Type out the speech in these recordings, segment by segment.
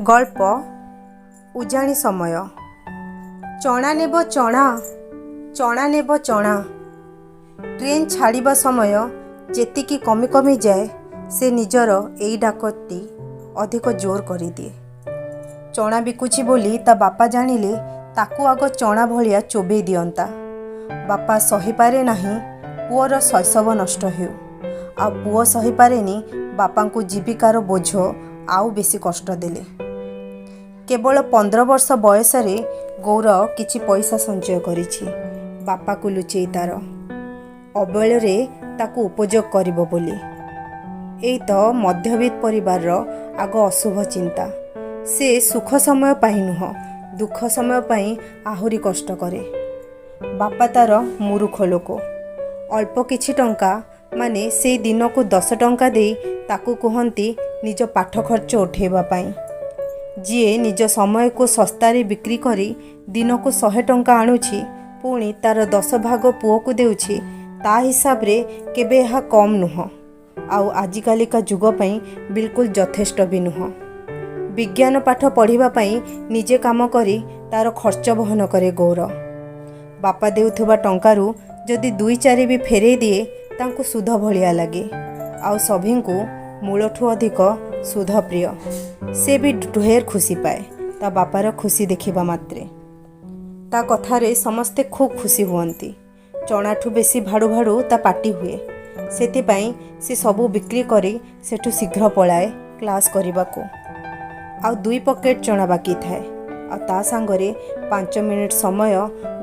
ଗଳ୍ପ ଉଜାଣି ସମୟ। ଚଣା ନେବ ଚଣା, ଚଣା ନେବ ଚଣା। ଟ୍ରେନ୍ ଛାଡ଼ିବା ସମୟ ଯେତିକି କମି କମି ଯାଏ, ସେ ନିଜର ଏଇ ଡାକଟି ଅଧିକ ଜୋର କରିଦିଏ। ଚଣା ବିକୁଛି ବୋଲି ତା ବାପା ଜାଣିଲେ ତାକୁ ଆଗ ଚଣା ଭଳିଆ ଚୋବେଇ ଦିଅନ୍ତା। ବାପା ସହିପାରେ ନାହିଁ ପୁଅର ଶୈଶବ ନଷ୍ଟ ହେଉ, ଆଉ ପୁଅ ସହିପାରେନି ବାପାଙ୍କୁ ଜୀବିକାର ବୋଝ ଆଉ ବେଶୀ କଷ୍ଟ ଦେଲେ। କେବଳ 15 ବର୍ଷ ବୟସରେ ଗୌର କିଛି ପଇସା ସଞ୍ଚୟ କରିଛି ବାପାକୁ ଲୁଚେଇ, ତାର ଅବେଳରେ ତାକୁ ଉପଯୋଗ କରିବ ବୋଲି। ଏଇ ତ ମଧ୍ୟବିତ୍ତ ପରିବାରର ଆଗ ଅଶୁଭ ଚିନ୍ତା। ସେ ସୁଖ ସମୟ ପାଇଁ ନୁହଁ, ଦୁଃଖ ସମୟ ପାଇଁ ଆହୁରି କଷ୍ଟ କରେ। ବାପା ତାର ମୂରୁଖ ଲୋକ। ଅଳ୍ପ କିଛି ଟଙ୍କା, ମାନେ ସେଇ ଦିନକୁ 10 ଟଙ୍କା ଦେଇ ତାକୁ କୁହନ୍ତି ନିଜ ପାଠ ଖର୍ଚ୍ଚ ଉଠେଇବା ପାଇଁ। ଯିଏ ନିଜ ସମୟକୁ ଶସ୍ତାରେ ବିକ୍ରି କରି ଦିନକୁ 100 ଟଙ୍କା ଆଣୁଛି, ପୁଣି ତାର 10 ଭାଗ ପୁଅକୁ ଦେଉଛି, ତା ହିସାବରେ କେବେ ଏହା କମ୍ ନୁହଁ, ଆଉ ଆଜିକାଲିକା ଯୁଗ ପାଇଁ ବିଲକୁଲ ଯଥେଷ୍ଟ ବି ନୁହଁ। ବିଜ୍ଞାନ ପାଠ ପଢ଼ିବା ପାଇଁ ନିଜେ କାମ କରି ତାର ଖର୍ଚ୍ଚ ବହନ କରେ ଗୌର। ବାପା ଦେଉଥିବା ଟଙ୍କାରୁ ଯଦି ଦୁଇ ଚାରି ବି ଫେରେଇ ଦିଏ, ତାଙ୍କୁ ସୁଧ ଭଳିଆ ଲାଗେ। ଆଉ ସଭିଙ୍କୁ ମୂଳଠୁ ଅଧିକ ସୁଧ ପ୍ରିୟ। ସେ ବି ଢେର ଖୁସି ପାଏ ତା ବାପାର ଖୁସି ଦେଖିବା ମାତ୍ରେ। ତା କଥାରେ ସମସ୍ତେ ଖୁବ୍ ଖୁସି ହୁଅନ୍ତି। ଚଣାଠୁ ବେଶୀ ଭାଡ଼ୁ ଭାଡ଼ୁ ତା ପାଟି ହୁଏ। ସେଥିପାଇଁ ସେ ସବୁ ବିକ୍ରି କରି ସେଠୁ ଶୀଘ୍ର ପଳାଏ କ୍ଲାସ୍ କରିବାକୁ। ଆଉ 2 ପକେଟ୍ ଚଣା ବାକି ଥାଏ, ଆଉ ତା ସାଙ୍ଗରେ 5 ମିନିଟ୍ ସମୟ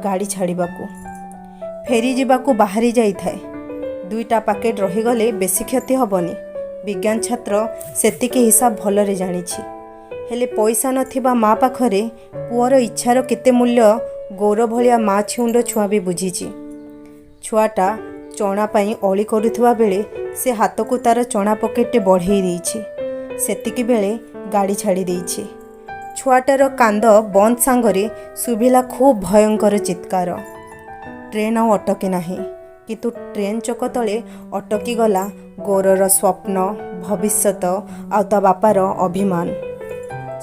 ଗାଡ଼ି ଛାଡ଼ିବାକୁ। ଫେରିଯିବାକୁ ବାହାରି ଯାଇଥାଏ। 2ଟା ପାକେଟ୍ ରହିଗଲେ ବେଶୀ କ୍ଷତି ହେବନି। ବିଜ୍ଞାନ ଛାତ୍ର ସେତିକି ହିସାବ ଭଲରେ ଜାଣିଛି। ହେଲେ ପଇସା ନଥିବା ମା ପାଖରେ ପୁଅର ଇଚ୍ଛାର କେତେ ମୂଲ୍ୟ ଗୌର ଭଳିଆ ମା ଛେଉଣ୍ଡ ଛୁଆ ବି ବୁଝିଛି। ଛୁଆଟା ଚଣା ପାଇଁ ଅଳି କରୁଥିବା ବେଳେ ସେ ହାତକୁ ତାର ଚଣା ପକେଟଟେ ବଢ଼େଇ ଦେଇଛି। ସେତିକି ବେଳେ ଗାଡ଼ି ଛାଡ଼ି ଦେଇଛି। ଛୁଆଟାର କାନ୍ଦ ବନ୍ଦ ସାଙ୍ଗରେ ଶୁଭିଲା ଖୁବ୍ ଭୟଙ୍କର ଚିତ୍କାର। ଟ୍ରେନ୍ ଆଉ ଅଟକେ ନାହିଁ, କିନ୍ତୁ ଟ୍ରେନ୍ ଚକ ତଳେ ଅଟକି ଗଲା ଗୌରର ସ୍ୱପ୍ନ, ଭବିଷ୍ୟତ ଆଉ ତା ବାପାର ଅଭିମାନ।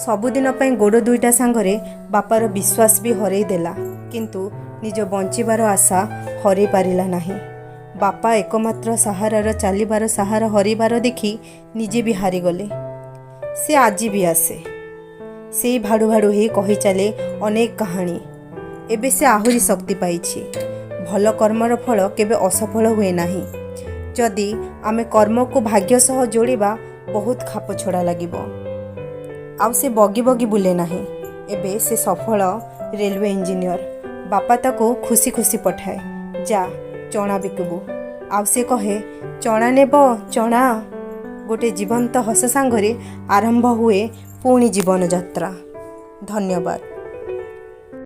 ସବୁଦିନ ପାଇଁ ଗୋଡ଼ ଦୁଇଟା ସାଙ୍ଗରେ ବାପାର ବିଶ୍ୱାସ ବି ହରେଇ ଦେଲା, କିନ୍ତୁ ନିଜ ବଞ୍ଚିବାର ଆଶା ହରେଇ ପାରିଲା ନାହିଁ। ବାପା ଏକମାତ୍ର ସାହାରାର ଚାଲିବାର ସାହାରା ହରେଇବାର ଦେଖି ନିଜେ ବି ହାରିଗଲେ। ସେ ଆଜି ବି ଆସେ, ସେଇ ଭାଡ଼ୁ ଭାଡ଼ୁ ହେଇ କହି ଚାଲେ ଅନେକ କାହାଣୀ। ଏବେ ସେ ଆହୁରି ଶକ୍ତି ପାଇଛି। ଭଲ କର୍ମର ଫଳ କେବେ ଅସଫଳ ହୁଏ ନାହିଁ। ଯଦି ଆମେ କର୍ମକୁ ଭାଗ୍ୟ ସହ ଯୋଡ଼ିବା, ବହୁତ ଖାପ ଛଡ଼ା ଲାଗିବ। ଆଉ ସେ ବଗି ବଗି ବୁଲେ ନାହିଁ। ଏବେ ସେ ସଫଳ ରେଲୱେ ଇଞ୍ଜିନିୟର। ବାପା ତାକୁ ଖୁସି ଖୁସି ପଠାଏ, ଯା ଚଣା ବିକିବୁ। ଆଉ ସେ କହେ, ଚଣା ନେବ ଚଣା। ଗୋଟେ ଜୀବନ୍ତ ହସ ସାଙ୍ଗରେ ଆରମ୍ଭ ହୁଏ ପୁଣି ଜୀବନ ଯାତ୍ରା। ଧନ୍ୟବାଦ।